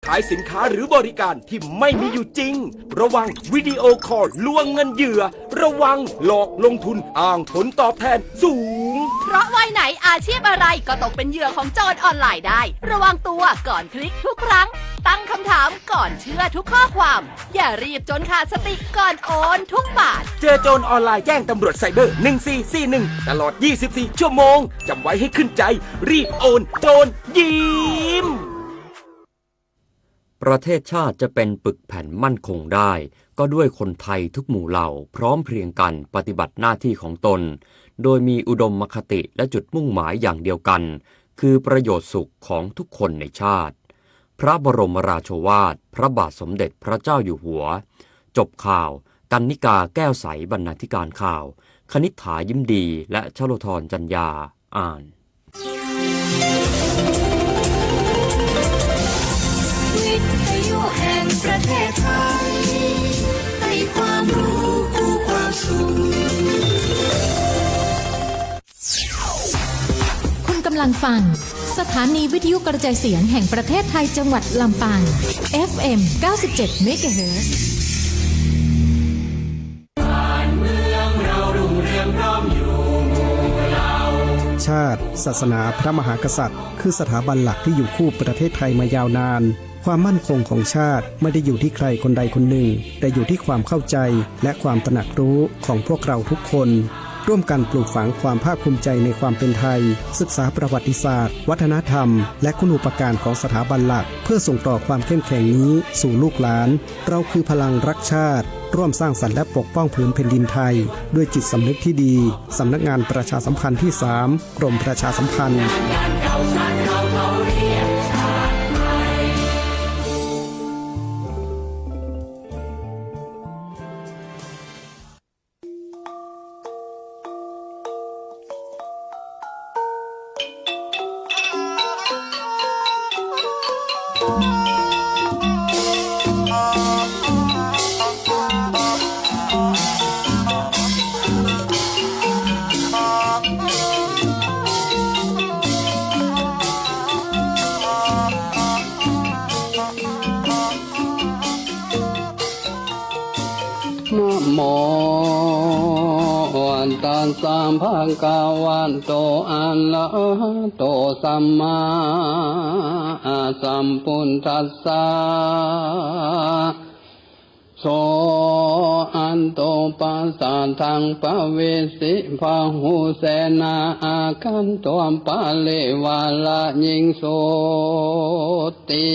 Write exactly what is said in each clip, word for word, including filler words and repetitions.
ขายสินค้าหรือบริการที่ไม่มีอยู่จริง ระวังวิดีโอคอลลวงเงินเหยื่อ ระวังหลอกลงทุนอ้างผลตอบแทนสูง เพราะวัยไหนอาชีพอะไรก็ตกเป็นเหยื่อของโจรออนไลน์ได้ ระวังตัวก่อนคลิกทุกครั้ง ตั้งคำถามก่อนเชื่อทุกข้อความ อย่ารีบจนขาดสติก่อนโอนทุกบาท เจอโจรออนไลน์แจ้งตำรวจไซเบอร์ หนึ่งสี่สี่หนึ่ง ตลอด ยี่สิบสี่ ชั่วโมง จำไว้ให้ขึ้นใจ รีบโอน โจรยิ้ม ประเทศชาติจะเป็นปึกแผ่นมั่นคงได้ ก็ด้วยคนไทยทุกหมู่เหล่าพร้อมเพรียงกันปฏิบัติหน้าที่ของตน โดยมีอุดมคติและจุดมุ่งหมายอย่างเดียวกัน คือประโยชน์สุขของทุกคนในชาติ พระบรมราโชวาท พระบาทสมเด็จพระเจ้าอยู่หัว จบข่าว กันนิกา แก้วใส บรรณาธิการข่าว คณิษฐา ยิ้มดี และชโลธร จันยา อ่าน วิทยุแห่งประเทศไทย ให้ความรู้คู่ความสุข คุณกำลังฟัง สถานีวิทยุกระจายเสียงแห่งประเทศไทย จังหวัดลำปาง เอฟเอ็ม เก้าสิบเจ็ด เมกะเฮิรตซ์ ชาติ ศาสนา พระมหากษัตริย์ คือสถาบันหลักที่อยู่คู่ประเทศไทยมายาวนาน ความมั่นคงของชาติไม่ได้อยู่ที่ใครคนใดคนหนึ่ง แต่อยู่ที่ความเข้าใจและความตระหนักรู้ของพวกเราทุกคน ร่วมกันปลูกฝังความภาคภูมิใจในความเป็นไทย ศึกษาประวัติศาสตร์ วัฒนธรรม และคุณูปการของสถาบันหลัก เพื่อส่งต่อความเข้มแข็งนี้สู่ลูกหลาน เราคือพลังรักชาติ ร่วมสร้างสรรค์และปกป้องผืนแผ่นดินไทย ด้วยจิตสำนึกที่ดี สำนักงานประชาสัมพันธ์ที่สาม กรมประชาสัมพันธ์ นะโม ตัสสะ ภะคะวะโต อะระหะโต สัมมาสัมพุทธัสสะ โส อะโต ปัสสะ ทัง ปะเวสสิ พะหุเสนา อาคันตุ ปะริวาระ ยิงสุติ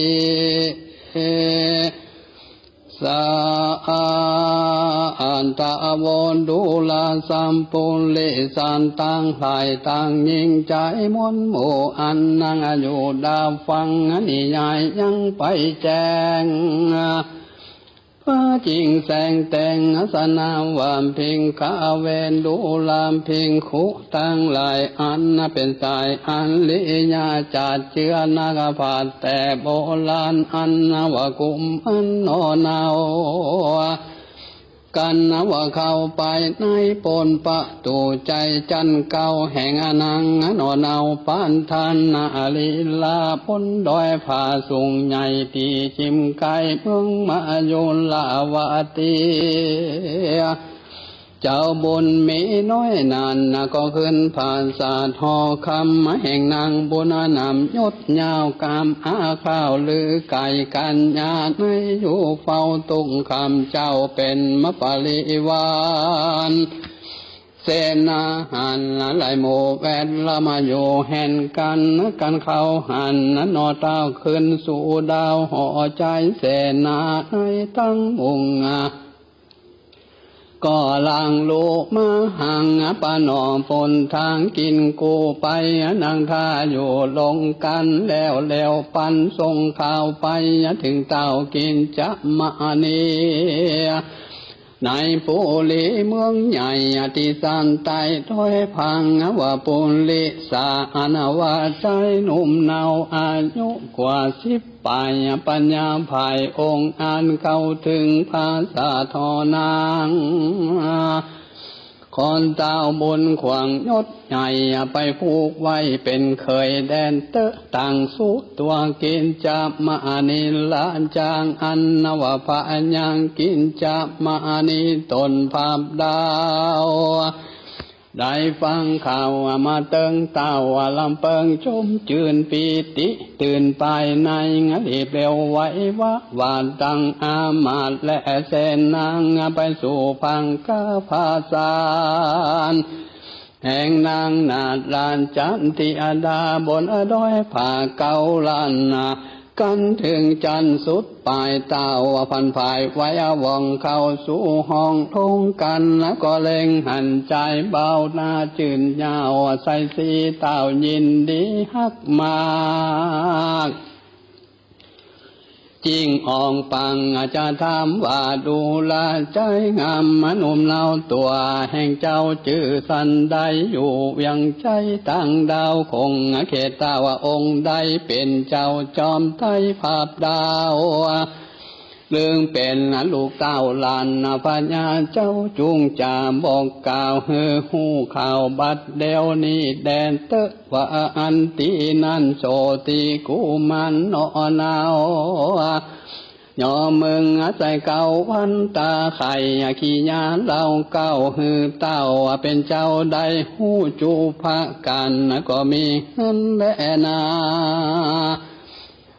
สะอา อันตะ โว ดูรา สัพปุริสัน ตังหลายตังญิงใจ๋มนหมู่ อันนังอยู่ดาฟังนิยายยังไปแจ้ง เพื่อจิ่งแสงแต่ง อาสนะว่าภิกขะเว ดูราภิกขุตังหลาย อันเป๋นสายอริยะจ๋าดเจื้อนักปราชญ์แต่โบราณ อันว่ากุมารหน่อเนา กันว่าเข้าไปในปนประตู๋ใจ๋จั๊นเก๊าแห่งนางหน่อเนา ปันธนาลีลาบนดอยผาสูงใหญ่ ตี้จิ่มใก้เมืองมยุราวตี เจ้าบุญมีน้อยนั้นนะ ก็ขึ้นผาสาทหอคำแห่งนางบุญนำยศยาวกามอาข้าวลือไก่กัญญาในอยู่เฝ้าตุ้งคำ เจ้าเป๋นมะปริวาร เสนาหารหลายหมู่แวดล้อมมาอยู่แห่นกั๋น กั๋นเข้าหันหน่อเต้าขึ้นสู่ดาวหอใจ๋ เสนาในตั้งมุ่ง ก็ลางลุมาหังปะหนอ ปนทางกิ๋นกู้ไป นางท่าอยู่ลงกั๋นแล้ว แล้วปันส่งข่าวไปเถิงเต้ากิ๋นจมะนี ในปุรีเมืองใหญ่ตี้สันใต้ดอยพัง ว่าปุริสา อันว่าใจ๋หนุ่มเนา อายุกว่าสิบ ป๋ายปัญญาผายองค์ อันเข้าเถิงผาสาทหอนาง คนเจ้าบุญขว้างยศใหญ่ ไปผูกไว้เป๋นเขยแดนเต๊อะ ตั้งสุตัวกิ๋นจามะนี ราชาอันว่าพญากิ๋นจามะนี ต้นผักดาว ได้ฟังข่าวมาเติงเต้า ลำเปิงจมจื้นปีติ ตื่นไปในรีบเร็วไววา ว่าตั้งอามาตย์และเสนา ไปสู่พังคาผาสาน แห่งนางนาฏราชธิดา บนดอยผาเก้าล้านนา กันเถิงจั้นสุดปลายเต้า พันผายไว้ว่องเข้าสู่ห้องโถงกั๋น แล้วก็เล็งหันจายเบาหน้าจื้นยาว ใส่สีเต้ายินดีฮักมาก จิ่งอ่องปังจะถามว่า ดูราชายงามหนุ่มเนา ตั๋วแห่งเจ้าจื้อสันใด อยู่เวียงชัยต่างดาว คงเขตว่าองค์ใดเป๋นเจ้าจอมไตรผักดาว เรื่องเป๋นลูกเต้าหลานพญาเจ้า จุ่งจะบอกกล่าวหื้อฮู้ข่าวบัดเดี๋ยวนี้แดนเต๊อะ ว่าอันตี้นั้นโสติกุมารเนาะเนา ย่อเมืองอาศัยเก้าวันตาไข่ ขี้ยาเหล้าเก้า หื้อเต้าเป๋นเจ้าได้ฮู้จุพการ ก็มีหั้นแลนา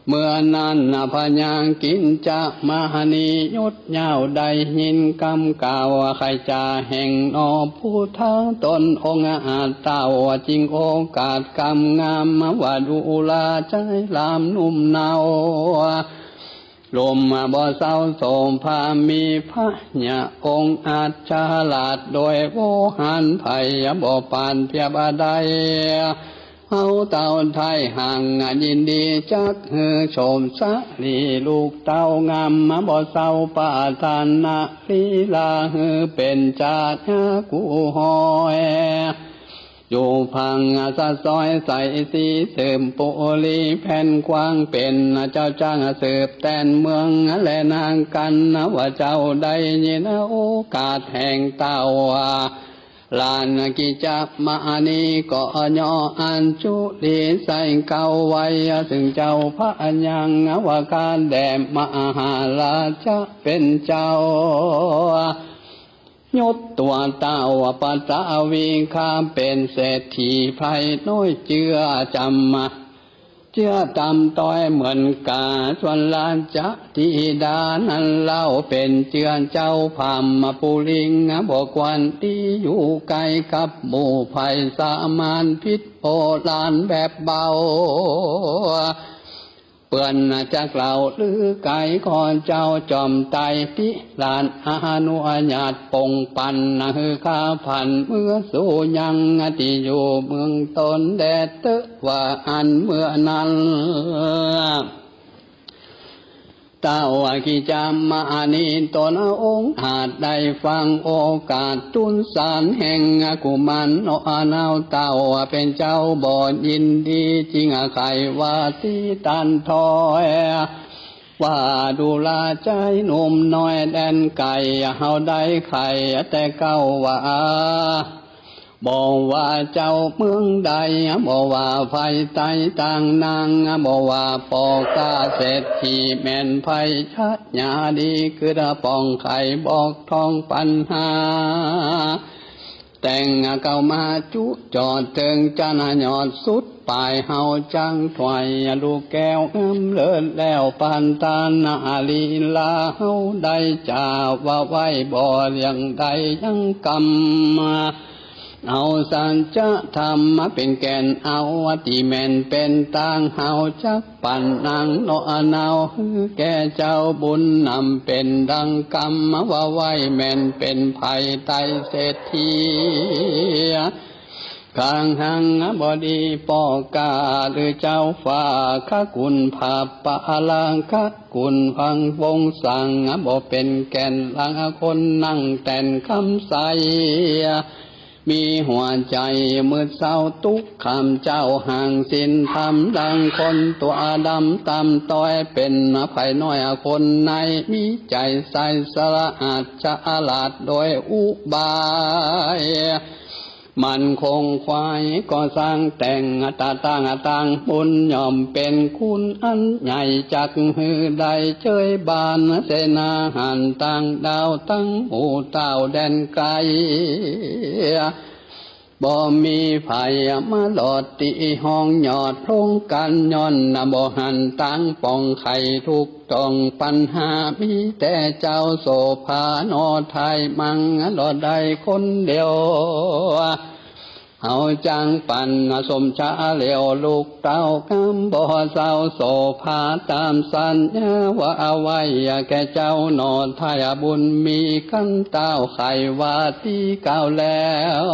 เมื่อนั้นพญากิ๋นจามะนี ยศยาวได้ยินกำกล่าว ใค่จะแห่งหนอผู้เฒ่า ตนองอาจเต้า จิ่งโอกาสกำงาม ว่าดูราชายหลามหนุ่มเนา ลมบ่เศร้าโสภา มีพญาองอาจฉลาด โดยโวหารไพร่ บ่ปานเปรียบใด เฮาเต้าไทยห่างยินดี จักหื้อโฉมสะหลี ลูกเต้างามบ่เศร้าปรารถนา ลีลาหื้อเป๋นจาญากู้ฮ้อย อยู่พังสะซอยใสสีสืบปุรีแผ่นกว้าง เป๋นเจ้าจ้างสืบแตนเมือง และนางกั๋นว่าเจ้าได้ยินโอกาสแห่งเต้า หลานกิ๋นจามะนี ก็ย่ออัญชุลีใส่เก้าไว้ ซึ่งเจ้าพญาว่าข้าแด่มหาราชเป๋นเจ้า ยศตั๋วเต้าปัตตวี ข้าเป๋นเศรษฐีไพร่น้อยเจื้อจำมา เจื้อต่ำต้อยเหมือนก๋า ส่วนราชธิดานั้นเล่า เป๋นเจื้อเจ้าพราหมณ์ปุริง บ่ควรตี้อยู่ใก้กับหมู่ไพร่สามัญ ผิดโอฬารแบบเบา เปื้อนจักเล่าลือไก๋ ขอเจ้าจอมไตรติราชอนุญาตปงปัน หื้อข้าผันเมือสู่ยังตี้อยู่เมืองตนแดเต๊อะ ว่าอั้นเมื่อนั้น เต้ากิ๋นจามะนี ตนองอาจได้ฟังโอกาส ทูลสารแห่งกุมารเนาะเนา เต้าเป๋นเจ้าบ่ยินดี จิ่งใค่ว่าตี้ตันถอย ว่าดูราชายหนุ่มน้อยแดนไก๋ เฮาได้ใค่แต่เก้าว่า บ่ว่าเจ้าเมืองใด บ่ว่าไพร่ไต้ต่างนาง บ่ว่าป้อก๊าเศรษฐี แม่นไพร่ชะยาดี กึ๊ดป้องไขบอกท่องปัญหา แต่งเก้ามาจุจอดเถิงจั้นยอดสุดปลาย เฮาจักถวายลูกแก้วงามเลิศแล้ว ปานตานาลีลา เฮาได้จาว่าไว้ บ่เลี่ยงได้ยังกำ เอาสัจธรรมมาเป๋นแก่น เอาตี้แม่นเป๋นตาง เฮาจักปันนางเนาะเนา หื้อแก่เจ้าบุญนำเป๋นดังกำ ว่าไว้แม่นเป๋นไพร่ไต้เศรษฐี ข้างหังบดีป้อก๊า หรือเจ้าฟ้าคะกุล พระปาลาคะกุล พังวงศ์สัง บ่เป๋นแก่นหลังคนนั่งแตนคำใส มีหัวใจ๋มืดเศร้าตุ๊กข์ ข้ามเจ้าห่างศีลธรรม ดังคนตั๋วดำต่ำต้อย เป๋นภัยน้อยคนใน มีใจ๋ใสสะอาดฉลาดโดยอุบาย มั่นคงขวายก่อสร้างแต่ง ตาตั้งตั้งบุญ ย่อมเป๋นคุณอันใหญ่ จักหื้อได้เจยบาน เสนาหันต่างด้าว ตังหมู่เต้าแดนไก๋ บ่มีใผมาหลอดตี้ห้องยอด ลงกั๋นย้อนบ่หันตางป่อง ใค่ทุกข์ต้องปัญหา มีแต่เจ้าโสภาหนอ ไถ่มังหลอดได้คนเดียว เฮาจักปั๋นสมชาเหลียว ลูกเต้ากำบ่เศร้า โสภาต๋ามสัญญาว่าเอาไว้ แก่เจ้าหนอ ไถ่บุญมีกั๋นเต้า ใค่ว่าตี้กล่าวแล้ว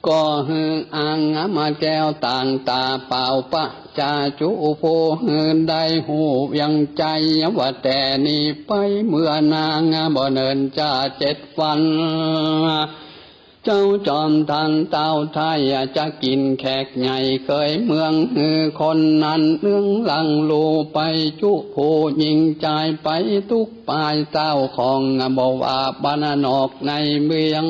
ก็หื้ออังมาแก้วต่างต๋า เป่าประจาจุผู้หื้อได้ฮู้เวียงใจ๋ ว่าแต่นี้ไปเมื่อนาน บ่เนิ่นจ้าเจ็ดวัน เจ้าจอมทันเต้าไถ่ จะกิ๋นแขกใหญ่เกยเมือง หื้อคนนั้นเนืองหลังลู่ไปจุผู้หญิงจาย ไปตุ๊กปายเต้าของ บ่ว่าบ้านนอกในเมือง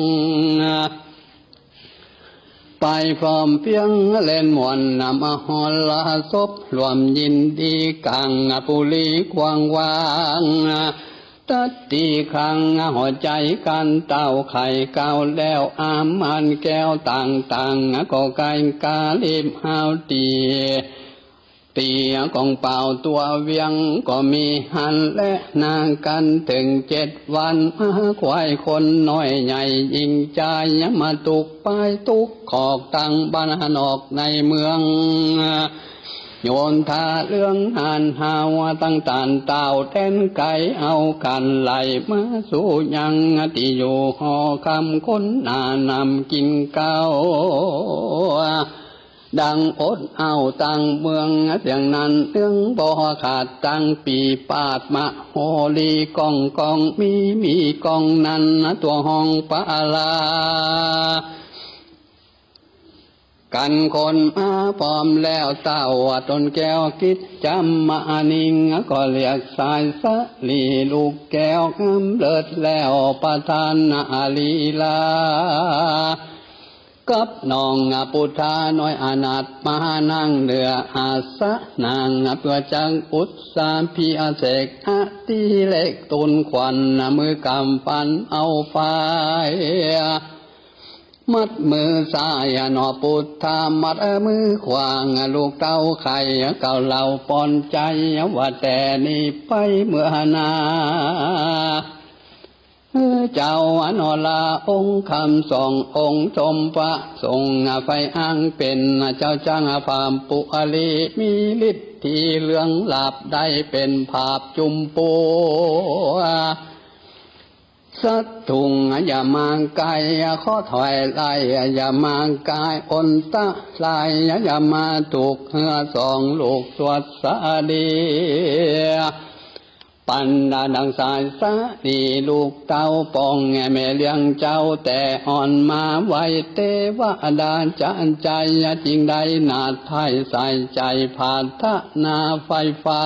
ไปพร้อมเพียงเล่นม่วน นำมหรสพร่วมยินดี ก๋างปุรีกว้างวาง ตัดตี้ครั้งหัวใจ๋กั๋นเต้า ใค่กล่าวแล้วอามานแก้วต่างๆ ก็ไก๋กาลีบฮาวตี้ ตี้กองเป่าตั๋วเวียง ก็มีหั้นแลนากั๋น เถิงเจ็ดวันมา ขวายคนน้อยใหญ่หญิงจาย มาตุ๊กปายตุ๊กขอก ตังบ้านนอกในเมือง โยนทาเรื่องหันหาว ตังต้านเต้าแดนไก๋ เอากั๋นไหลมาสู่ยัง ตี้อยู่หอคำคนหน้านำกิ๋นเก๊า ดังอดเอาตังเมือง เสียงนั้นเนืองบ่ขาด ตังปีปาดมโหรี ก้องก้องมีมีก้องนั้น ตั๋วฮ้องปาลา กั๋นคนมาพร้อมแล้ว เต้าต้นแก้วกิจจำมานิง ก็เรียกสายสะหลีลูกแก้ว งามเลิศแล้วประทานนาลีลา กับน้องปุทธาน้อยอนาถ มานั่งเหนืออาสนะนาง เปื้อจักอุตสาพิเศษ อติเรกตูนขวัญ มือกำปันเอาไฟ มัดมือซ้ายหนอปุทธา มัดมือขวาลูกเต้าไข่ เก่าเล่าปอนใจ๋ ว่าแต่นี้ไปเมื่อนา เจ้าหนอลาองค์คำสององค์ ชมพระสงฆ์ไฟอ้างเป๋น เจ้าจ้างพราหมณ์ปุรี มีฤทธิ์ที่เลื่องลับ ได้เป๋นภาพจุมปู สัตว์ทุงอย่ามากาย ขอถอยไล่อย่ามากาย อนตะลายอย่ามาถูก เฮือสองลูกสวัสดี ปันดาดังสายสะหลีลูกเต้าปอง แม่เลี้ยงเจ้าแต่อ่อนมา ไหว้เตวดาจะใจ๋ จึงได้นาถไถ่ใส่ใจ๋ ผาดถนาใฝ่เฝ้า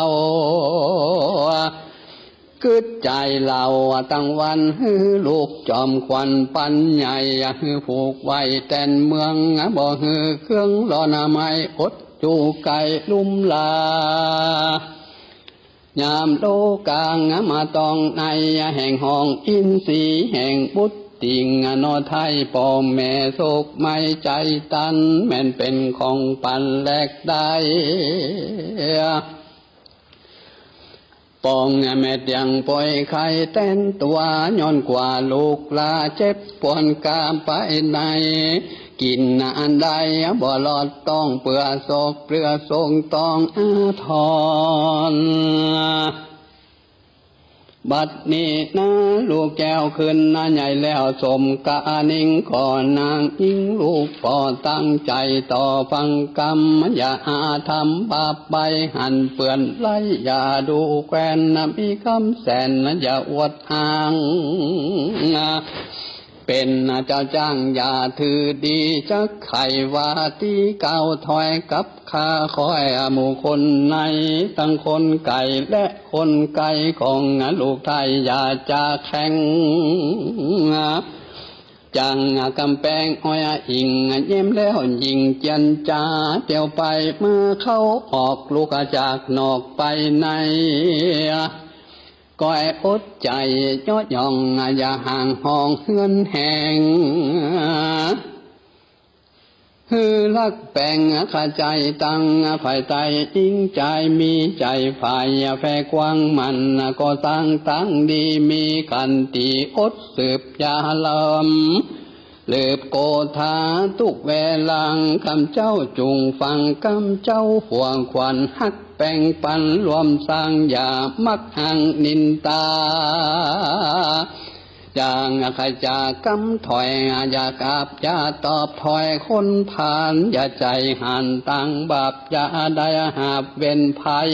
กึ๊ดใจ๋เล่าตังวัน หื้อลูกจอมขวัญปันใหญ่ หื้อผูกไว้แตนเมือง บ่หื้อเครื่องร้อนไม้ อดอยู่ไก๋ลุ่มลา ยามโลกามาต้องใน แห่งห้องอินทรีย์ แห่งบุตรติ่ง หนอไถ่ป้อแม่โศกไม้ใจ๋ตัน แม่นเป๋นของปันแลกได้ ป้องแม่เตียงป่วยไข้แตนตั๋ว ย้อนกว่าลูกลาเจ็บปวดกาไปใน กิ๋นอันใดบ่ลอดต้อง เปื้อโศกเปื้อโศกต้องอาทร บัดนี้นาลูกแก้วขึ้นนาใหญ่แล้ว สมกานิงขอนางอิงลูกป้อตั้งใจ๋ต่อฟังกำ อย่าอาทำบาปไปหันเปื้อนไร้ อย่าดูแควนมีกำแสน อย่าอวดอ้าง เป๋นเจ้าจ้างอย่าถือดี จักใค่ว่าตี้กล่าวถ้อยกับข้า ขอหื้อหมู่คนใน ตังคนใก้และคนไก๋ของลูกไต้ อย่าจะแข็ง จั้งก๋ำแปงอ้อยอิง แย้มแล้วยิ่งเจียนจ๋า เตียวไปมาเข้าออก ลุกจากนอกไปใน ก้อยอดใจ๋เยาะหย่อง อย่าห่างห้องเฮือนแห่ง หื้อฮักแป๋งเข้าใจ๋ตัง ภายใต้อิงใจ๋ มีใจ๋ใฝ่แผ่กว้างมั่น ก่อสร้างตังดี มีขันติอดสืบอย่าลำ ลืบโกธาทุกเวลา ข้าเจ้าจุ่งฟัง ข้าเจ้าหัวขวัญ ฮักแป๋งปันร่วมสร้าง อย่ามักหังนินตา อย่างใค่จะกำถ้อย อย่ากราบอย่าตอบถ้อยคนผ่าน อย่าใจ๋หันตังบาป อย่าได้หาบเวรภัย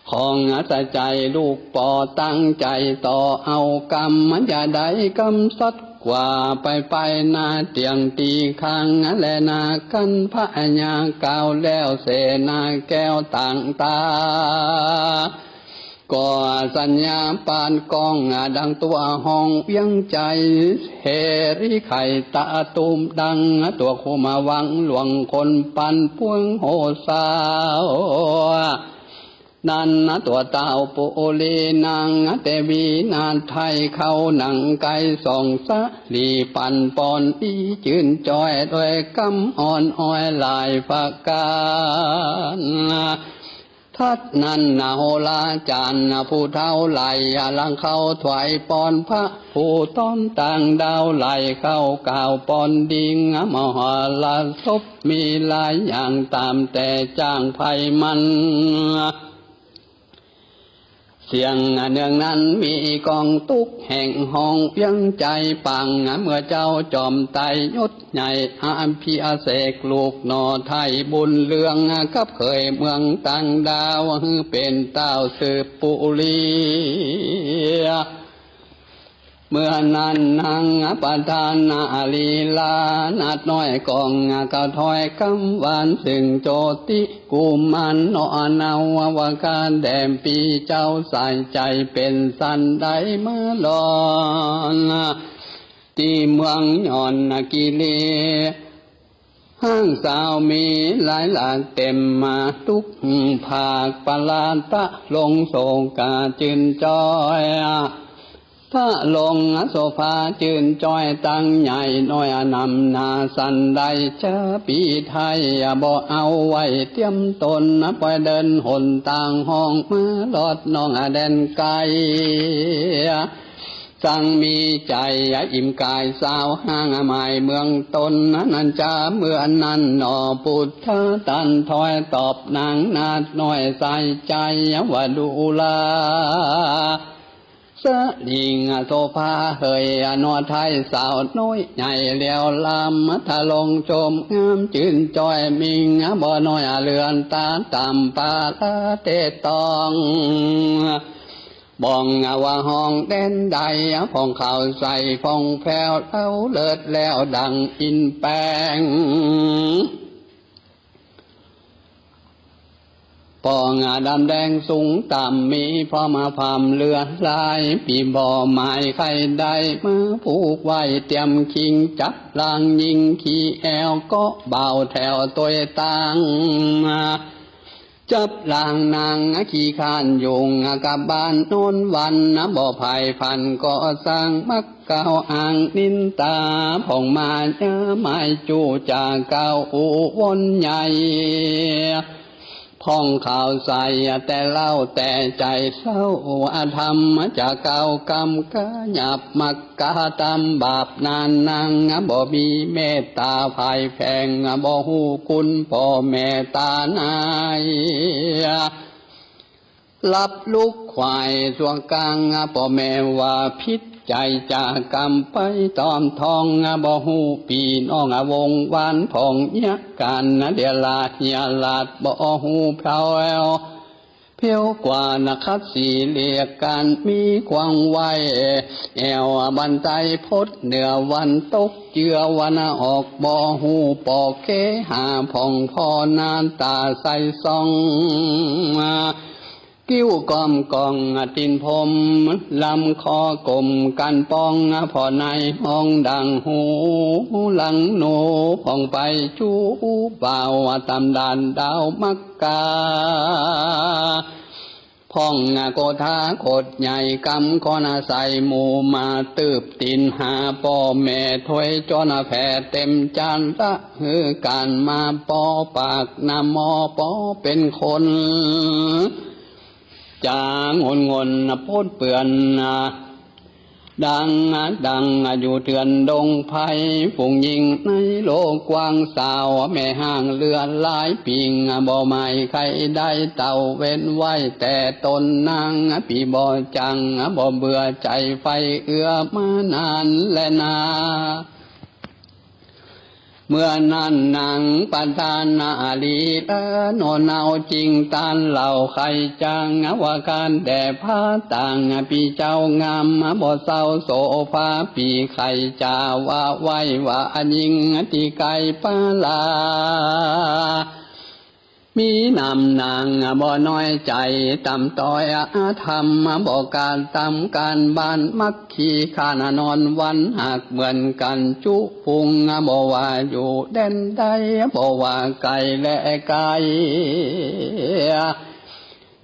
ของอาศัยใจ๋ลูกป่อตั้งใจ๋ต่อเอากำ อย่าได้กำสัตว์กว่าไปไป นาเตียงตี้ข้างและนากัน พญากล่าวแล้วเสนาแก้วต่างต๋า ก็สัญญาปานก้องดังตั๋วห้องเวียงใจ๋ เหริไข่ตะตุมดังตั๋วคุมวังหลวงคนปันปวงโหสาว นั้นตั๋วเต้าปุรีนางเตวีนาถไทย เข้าหนังไก่สองสะหลีปันปอนดี จื้นจ้อยโดยกำอ่อนอ้อยหลายประก๋าน ถัดนั้นนาโหราจ๋ารย์ผู้เฒ่าหลาย หลังเข้าถวายปอนพระผู้ต้อนต่างดาวหลาย เข้ากล่าวปอนดีงามมหรสพ มีหลายอย่างต๋ามแต่จ้างไผมัน เสียงเนืองนั้นมีก้องตุ๊กแห่งห้องเวียงใจ๋ ปางเมื่อเจ้าจอมไตรยศใหญ่ อภิเษกลูกหน่อไทยบุญเรือง กับเขยเมืองต่างดาว หื้อเป๋นเต้าสืบปุรี เมื่อนั้นนางประธานนาลีลา นาฏน้อยก้องกล่าวถ้อยกำหวาน ซึ่งโจติกุมารเนาะ นวกาแด่ปีเจ้าสายใจ๋ เป๋นสันใดมาหลอน ตี้เมืองยอนกิรี ห้างสาวมีหลายหลากเต๋มมาตุ๊กภาค ประหลาดพระลงโสกาจื้นจ้อย พระลงโสภาจื้นจ้อยตังใหญ่น้อย นำหน้าสันใดจะปีไทย บ่เอาไว้เตียมต๋น ปล่อยเดินหนตางห้องมาลอดนองแดนไก๋ จั้งมีใจ๋อิ่มก๋ายสาวห้างหมายเมืองต๋น นั้นจะเมื่อนั้นหนอ ปุทธะตันถ้อยตอบนางนาฏน้อยสายใจ๋ ว่าดูรา สะหลิงโสภาเหย หน่อไทยสาวน้อยใหญ่ แล้วลำทะลงชมงามจื้นจ้อย มิ่งบ่น้อยเลือนต๋าต๋ามปาละเตตอง บ่องว่าห้องแดนใด ผ่องขาวใสผ่องแผ้ว เล้าเลิศแล้วดั่งอินแปง ป่องดำแดงสูงต่ำ มีพร้อมมาพร้อมเหลือหลาย ปี้บ่หมายใค่ได้มาผูกไว้ เตียมคิงจับลางญิงขี้แอว เกาะบ่าวแถวตวยตาง จับลางนางขี้คร้านยุง กลับบ้านนอนวัน บ่ไผฟันก็สร้าง มักกล่าวอ้างนินตา ผ่องมายาหมายจู้ จะกล่าวอู้วนใหญ่ ผ่องขาวใสแต่เล้าแต่ใจ๋เศร้า อธรรมจะกล่าวกำกะหยาบ มักกระตำบาปนานนัง บ่มีเมตต๋าผายแผง บ่ฮู้คุณป้อแม่ต๋านาย ลับลุกขวายสัวกลาง ป้อแม่ว่าผิดใจ๋จะกำไปต๋อมทอง บ่ฮู้ปี้น้องวงวานผ่องเยียะกั๋น เดียลาดเยียะลาด บ่ฮู้แผว เพี้ยวกว่านะคัดสีเหลียกกันมีกว้างไว้ แอ่วบันไดพดเหนือวันตก เจื้อวันออกบ่ฮู้ปอกเกหาผ่องพอหน้าต๋าใสส่อง กิ้วก้อมก่องตีนพรม ลำคอก้มกันป้อง ผ่อในห้องดังฮูหลังหนู ผ่องไปจูบ่าวต๋ามด่านดาวมักกา พ่องโกธาโขดใหญ่กำคอนใส่หมู่มา ตืบตี๋นหาป้อแม่ถ้วยจอนแผ่เต็มจาน ละหื้อก๋านมาป้อปากนะหมอป้อเป๋นคน จ๋างนงนปดเปื้อน ดัง ดังอยู่เถื่อนดงไพร ฝูงญิงในโลกกว้าง สาวแม่ฮ้างเหลือหลายปิง บ่หมายใค่ได้เต้าเว้นไว้แต่ต๋นนาง ปี้บ่จัง บ่เบื่อใจ๋ใฝ่เอื้อมานานแลนา เมื่อนั้นนางประธานาลีเลินโหนวเนา จึงต้านเล่าไขจ๋าง ว่าการแด่พระต่างปี้เจ้างาม บ่เศร้าโศภาปี้ ใค่จ๋าว่าไหว้ว่ายิ่ง ตี้ไก๋ปาลา มีนำนางบ่น้อยใจ๋ ต่ำต้อยธรรม บ่กล้าตำก๋านบ้าน มักขี้คร้านนอนวัน หากเหมือนกั๋นจุฝูง บ่ว่าอยู่แดนใด บ่ว่าไก๋และใก้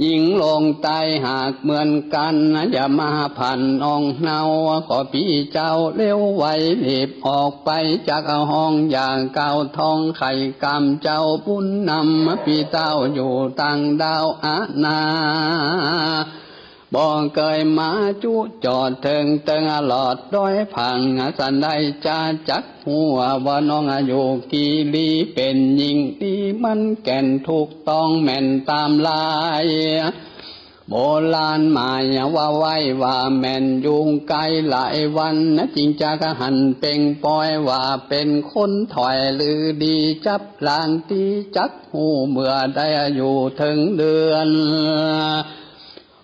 ญิงลงใต้หากเหมือนกั๋น อย่ามาผันน้องเนา ขอปี้เจ้าเร็วไว รีบออกไปจากห้อง อย่าก้าวท้อง ใค่กำเจ้าบุญนำ ปี้เต้าอยู่ต่างดาวอาณา บ่เกยมาจุจอดเถิงเติง หลอดดอยผาง สันใดจะจัก หัวว่าน้องอยู่กี่ลี เป๋นญิงดีมันแก่น ถูกต้องแม่นต๋ามลาย โบราณหมายว่าไหว้ว่าแม่น ยุงกัดหลายวัน จึงจะหันเป่งปอย ว่าเป๋นคนถ่อยหรือดี จับลางตี้จักฮู้ เมื่อได้อยู่เถิงเดือน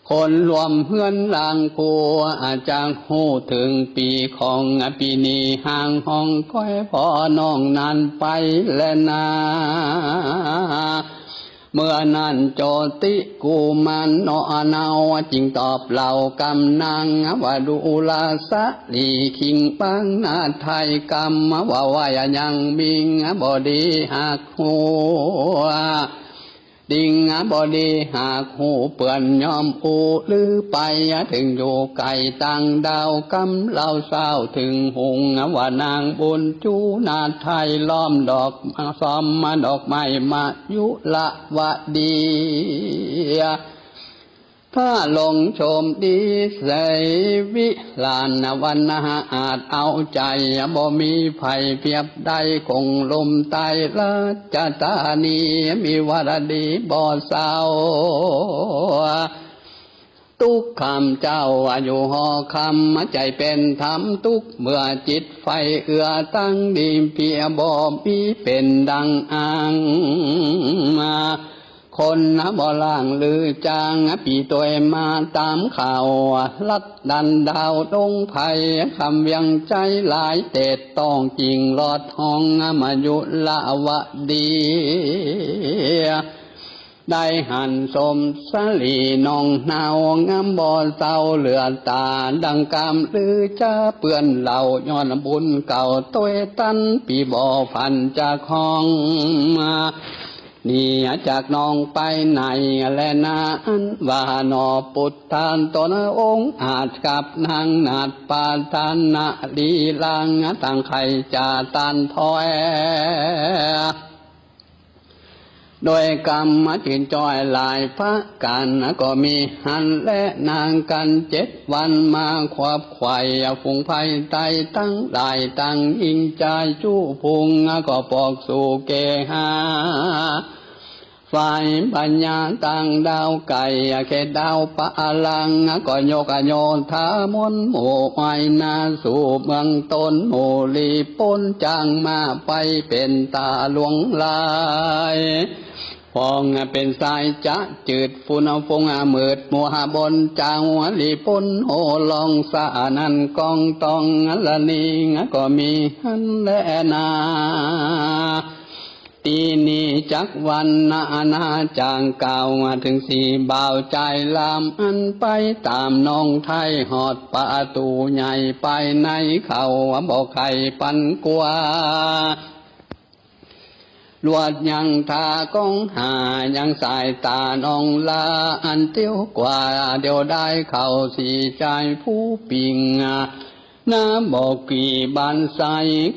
คนร่วมเฮือนลางครัว อาจจะฮู้เถิงปี๋ของปี๋นี้ ห่างห้องก้อยพ่อน้องนั้นไปแลนา เมื่อนั้นโจติกุมารเนาะเนา จึงตอบเล่ากำนาง ว่าดูราสะหลีคิงปางนาฏไทยกำ ว่าไหว้ยังมิง บ่ดีหากฮู้ ดิงบ่ดีหากฮู้ เปื้อนย่อมอู้ลือไป เถิงอยู่ไก๋ต่างดาว กำเล่าเศร้าเถิงหุง ว่านางบุญจูนาฏไทย ล้อมดอกซ้อมดอกไม้มายุรวดี พระลงโฉมดีใสวิหราญ วรรณะอาจเอาใจ๋ บ่มีใผเปียบได้ คงลุ่มใต้ราชธานี มีวรดีบ่เศร้า ตุ๊กคำเจ้าอยู่หอคำ ใจ๋เป๋นธรรมตุ๊ก เมื่อจิตใฝ่เอื้อตังดี เปียบ่มีเป๋นดังอ้างมา คนบ่ล่างลือจาง ปี้ตวยมาต๋ามข่าว ลัดดันดาวดงไพร คำเวียงใจ๋หลายเตศ ต้องจิ่งลอดห้องมายุรวดี ได้หันสมสลีน้องนาว งามบ่เศร้าเหลือต๋า ดังกำลือจะเปื้อนเล่า ย้อนบุญเก่าตวยตัน ปี้บ่ผันจากห้องมา หนีจากน้องไปไหนแลนา อันว่าหนอปุตตานตนองค์อาจ กับนางนาฏปาทานาลีลาง ตั้งใค่จะต้านถ้อย โดยกำจื่นจ้อยหลายประก๋าน ก็มีหั้นแลนางกั๋นเจ็ดวัน มาขวับไขว่ฝูงไพร่ไต้ตังหลาย ตังญิงจายจุฝูง ก็ปอกสู่เกหา ฝ่ายพญาต่างดาวไก๋ เขตดาวปะลังก์ ก็ยกโยธามนหมู่ไหว้นาสู่เมืองตน หมู่หลีป๊นจางมาไปเป๋นต๋าหลวงหลาย ผ่องเป๋นสายจะจืด ฝุ่นเอาฟงเอามืด มัวบนจาวลีปน โห่ร้องสะอั้นก้องต้อง ละนิงก็มีหั้นแลนา ตี้นี้จักวรรณนา จ๋างกล่าวเถิงสี่บ่าวจายลำ อันไปต๋ามน้องไท้ ฮอดประตู๋ใหญ่ ไปในเขาบ่ใค่ปันกั๋ว ลวดยังทาก้องหา ยังสายต๋าน้องลา อันเตียวกว่าเดียวดาย เขาสี่จายผู้ปิง นาบ่กี่บ้านใส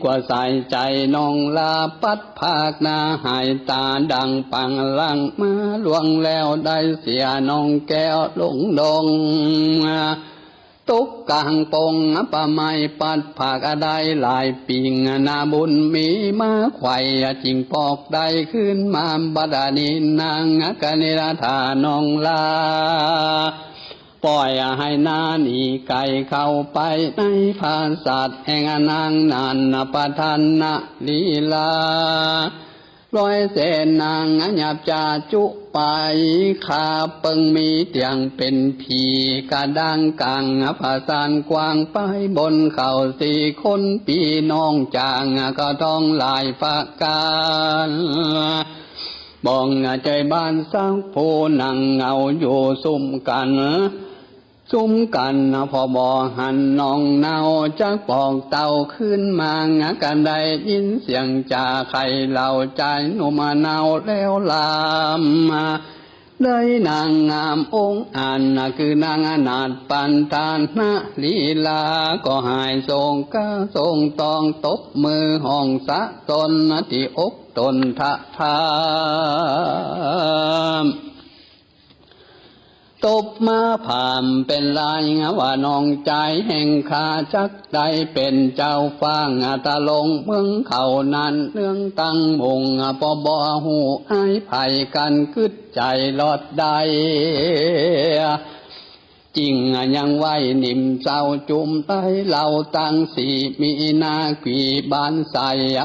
กว่าสายใจ๋น้องลา ปัดพากหน้าหายต๋า ดั่งปังหลังมา ล่วงแล้วได้เสียน้องแก้วลงดง ตกก๋างปงป่าไม้ ปัดพากได้หลายปิง นาบุญมีมาไขว่ จึงปอกได้คืนมา บัดนี้นางกนิษฐาน้องลา ป่อยหื้อนาหนีไก๋เข้าไป ในผาสัตว์แห่งนางนั้น ประทานนาลีลา ร้อยเสนนางหยาบจ๋าจุไป ข้าเปิงมีเตียงเป๋นผี กระด้างก๋างผาสานกว้าง ไปบนเขาสี่คนปี้น้อง จ๋างก็ต้องหลายประก๋าน บ่องเจยบ้านสักผู้ นั่งเหงาอยู่สุมกั๋น สุมกั๋น พอบ่หันน้องเนา จักปอกเต้าคืนมา ก็ได้ยินเสียงจ๋า ใค่เล่าจายหนุ่มเนาแล้วลำ ได้นางงามองค์อัน คือนางนาฏปันตานาลีลา ก็หายโศกาโศกต้อง ตบมือฮ้องสะตน ตี้อกตนทะทาม ตบมาพร่ำเป๋นลาย ว่าน้องจายแห่งข้า จักได้เป๋นเจ้าฟ้างตะลงเมืองเขานั้น เนื่องตั้งมุ่ง ปอบ่ฮู้อายใผ กั๋นกึ๊ดใจ๋ลอดได้ จิ่งยังไหว้นิ่มเศร้าจุม ได้เล่าตังสี่ มีนากี่บ้านใส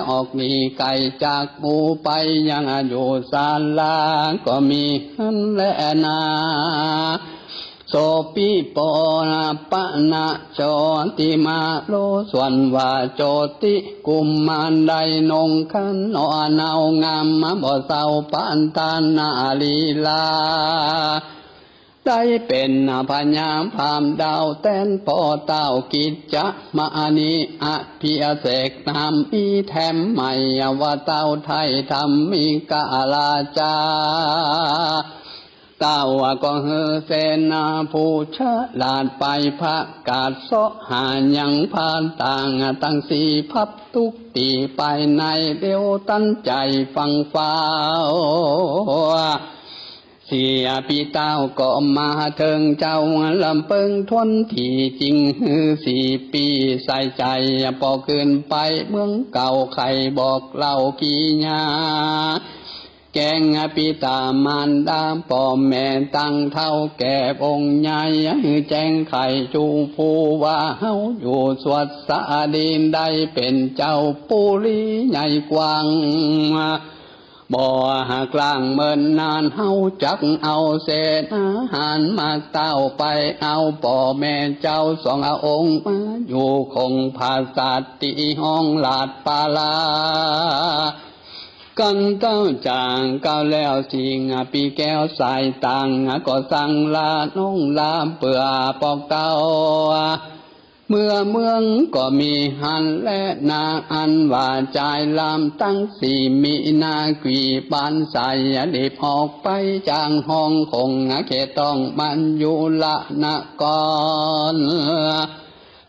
ออกหนีไก๋จากหมู่ไป ยังอยู่ศาลาก็มีหั้นแลนา โสปิโปนะปะนะโชติมาโล ส่วนว่าโจติกุมมาร ได้นงคันหนอเนา งามมาบ่เศร้า ปันตานาลีลา ได้เป๋นพญาพราหมณ์ดาวแต๋น ป้อเต้ากิจจะมะนี อภิเษกนามมีแถมใหม่ ว่าเต้าไท้ธรรมิกราชา เต้าก็หื้อเสนาผู้ฉลาด ไปประกาศเซาะหายังพรานต่าง ตังสี่ภัพทุกตี้ไปใน เดี๋ยวตันใจ๋ฟังฟ้าว เสียปี้เต้าก็มาเถิงเจ้าลำเปิงทวนตี้ จิ่งหื้อสี่ปี้ใส่ใจ๋ ปอคืนไปเมืองเก่า ใค่บอกเล่ากิริยา แก่งปิตามารดาป้อแม่ตังเฒ่าแก่องค์ใหญ่ หื้อแจ้งไขจูผู้ว่าเฮาอยู่สวัสดี ได้เป๋นเจ้าปุรีใหญ่กว้าง บ่หากล้างเมินนาน เฮาจักเอาเสนาหารมาเต้า ไปเอาป้อแม่เจ้าสององค์ มาอยู่คงผาสัตว์ตี้ห้องลาดปาลา กั๋นเต้าจ๋างกล่าวแล้ว สิ่งปี้แก้วสายต่าง ก็สั่งลาน้องลาเปื้อปอกเต้า เมื่อเมืองก็มีหั้นแลนา อันว่าจายลำตังสี่ มีนากี่บ้านใส รีบออกไปจากห้องคง เขตต้องมัญจุรนคร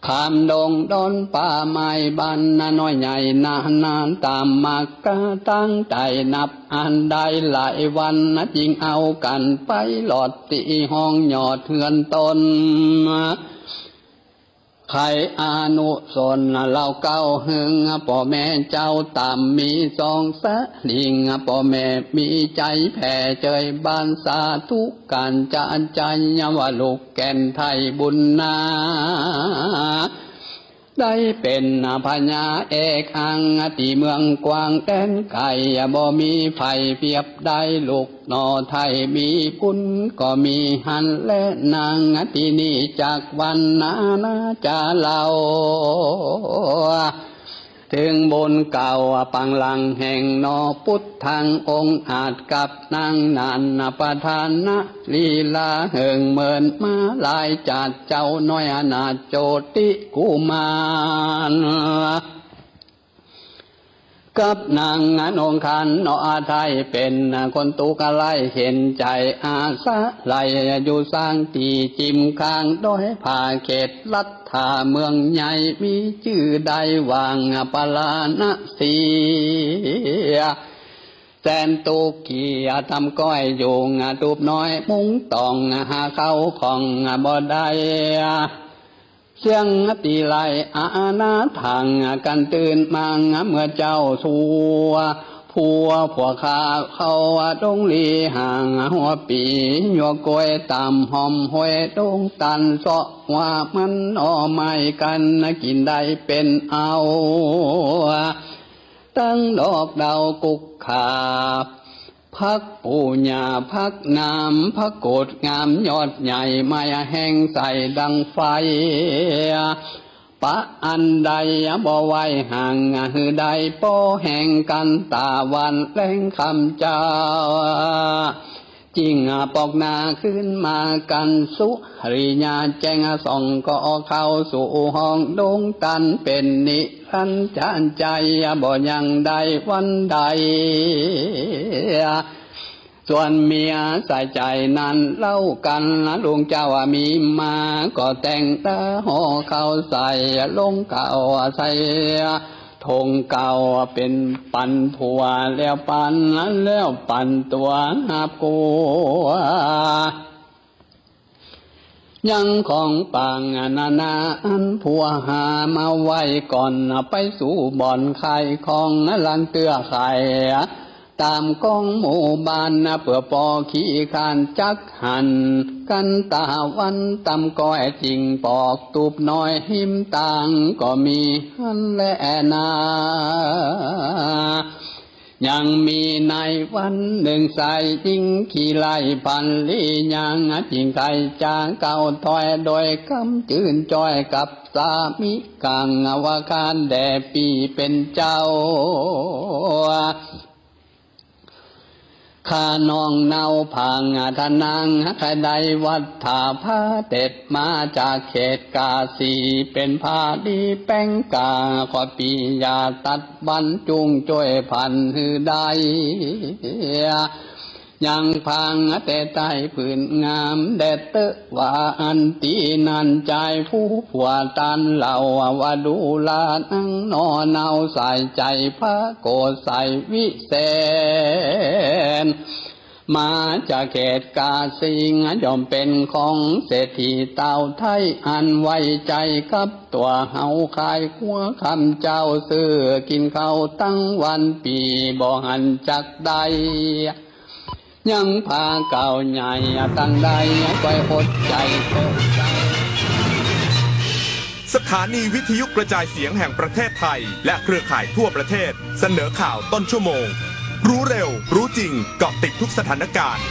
ข้ามดงดอนป่าไม้ บ้านน้อยใหญ่นานา ต๋ามมักกะตังไต่ นับอันได้หลายวัน จิ่งเอากั๋นไปหลอดตี้ห้องยอดเฮือนตน ใค่อนุสรณ์เล่าเก้าหึง ป้อแม่เจ้าต๋ามมีสองสะหลิง ป้อแม่มีใจ๋แผ่เจยบานสาธุก๋านจะใจ๋ ว่าลูกแก่นไท้บุญนา ได้เป๋นพญาเอกอัง ตี้เมืองกว้างแดนไก๋ บ่มีใผเปียบได้ ลูกหน่อไทยมีบุญก็มีหั้นแล นางตี้นี่จักวรรณนาจาเล่า เถิงบุญเก่าปางหลังแห่งหนอ ปุทธังองค์อาจกับนางนั้น ประทานลีลาเหิงเมินมาหลายจัด เจ้าน้อยอนาถโจติกุมาร กับนางอนงคารหนอ อาไทยเป๋นคนตุ๊กข์ไร้เห็นใจ๋ อาศัยอยู่สร้างตี้จิมข้างดอยผา เขตรัฐาเมืองใหญ่ มีจื้อได้ว่าปาราณสี แสนตุ๊กข์เกียจตำก้อยอยู่ ตูบน้อยมุ่งต้องหาเข้าของบ่ได้ เสี้ยงตี้ไล่อานาถาง กันตื่นมาเมื่อเจ๊าสัว ผัวผัวข้าเข้าดงหลี ห่างหัวปี๋หยวกกล้วย ต๋ามฮ่อมห้วยดงตัน เซาะว่ามันหน่อไม้กั๋น กิ๋นได้เป๋นเอา ตึงดอกดาวกุกขา ผักปูหญ้า ผักหนาม ผักกูดงามยอดใหญ่ ไม้แห้งใสดังไฟ ปะอันใดบ่ไหวห่าง หื้อได้ปอแห้งกั๋น ต๋าวันแลงค่ำเจ๊า จิ่งปอกหน้าขึ้นมากั๋น สุริยาแจ้งส่อง ก็เข้าสู่ห้องดงตัน เป๋นนิรันดร์จรรย์ใจ๋ บ่ยังได้วันใด ส่วนเมียสายใจ๋นั้นเล่ากั๋น ลุงเจ้ามีมา ก็แต่งตาห่อข้าวใส่ ลงข้าวใส่ ถงเก่าเป๋นปันผัว แล้วปัน แล้วปันตั๋วหับกั๋ว ยังของปางนานาอันผัวหามาไว้ก่อน ไปสู่บ่อนขายของ หลังเตื้อขายต๋ามกองหมู่บ้าน เปื้อปอขี้คร้านจักหัน กั๋นต๋าวันตำก้อย จิ่งปอกตูบน้อยหิมตาง ก็มีหั้นแลนา ยังมีในวันนึ่ง สายญิงขี้ไล่พันลี ยังจิ่งไข่จ๋าเก้าถ้อย โดยกำจื้นจ้อยกับสามิกัง ว่าข้าแด่ปี้เป๋นเจ้า ข้าน้องเนาผางทนาง ใค่ได้วัตถาพาเสด็จมาจากเขตกาสี เป๋นพาดีแป้งกา ขอปี้อย่าตัดบั้น จุ่งจ้วยผันหื้อได้ ยังผางแต่ใต้ผืนงาม แด่เต๊อะว่าอันตี้นั้น จายผู้ผัวตันเล่า ว่าดูรานังหน่อเนา สายใจ๋พระโกศใสวิเศษ มาจากเขตกาสิงห์ ย่อมเป๋นของเศรษฐีเต้าไทย อันไว้ใจ๋กับตั๋วเฮา ขายครัวค่ำเจ๊า ซื้อกิ๋นข้าวตึงวัน ปี้บ่หันจักได้ ยังผาเก่าใหญ่ตังใด ก้อยอดใจ๋เต๊อะ สถานีวิทยุกระจายเสียงแห่งประเทศไทย และเครือข่ายทั่วประเทศ เสนอข่าวต้นชั่วโมง รู้เร็ว รู้จริง เกาะติดทุกสถานการณ์